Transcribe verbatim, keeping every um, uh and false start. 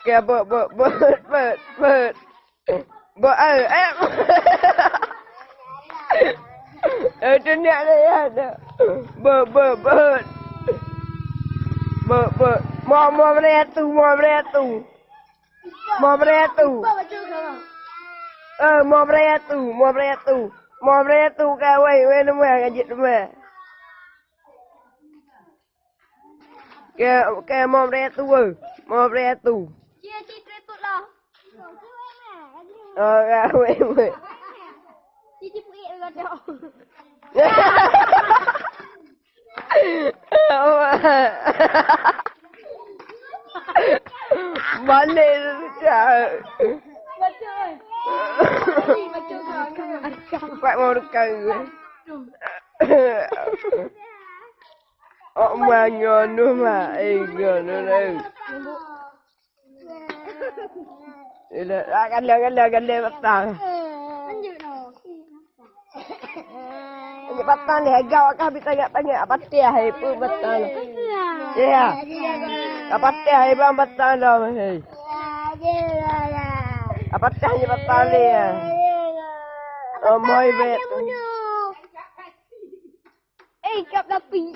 Ke, beuet, beuet, beuet, beuet, beuet. Beuet, eh, eh. Eh, tu nak lé, ya, tu. Beuet, beuet, beuet. Beuet, beuet. Mo, mo, bri atu, mo, bri atu. Mo, bri atu. Eh, mo, bri atu, mo, bri atu. Mo, bri atu, ka, wai, wai, teuma, ka jeuet teuma. Ke, ke, mo, bri atu, eh. Mo, bri atu. Cie, cie, treuk lah. Oh, ka, wai, wai. Cie, cie, peuék lah, dok. Balik tu cak. Baca, eh. Baca, baca, baca. Empat mau dekat. Oh, ma nyoe nu ma. Eh, nyoe nu, eh. Ila, ah, gala, gala, gala batang. Ini batang ni, hegau kah bi tanya-tanya, apa tiah, eh, pun batang ni. Ya. Apa tiah, eh, bang batang dah, eh. Apa tiah ni batang ni, ya. Oh, moi bet. Eh, kap tapi.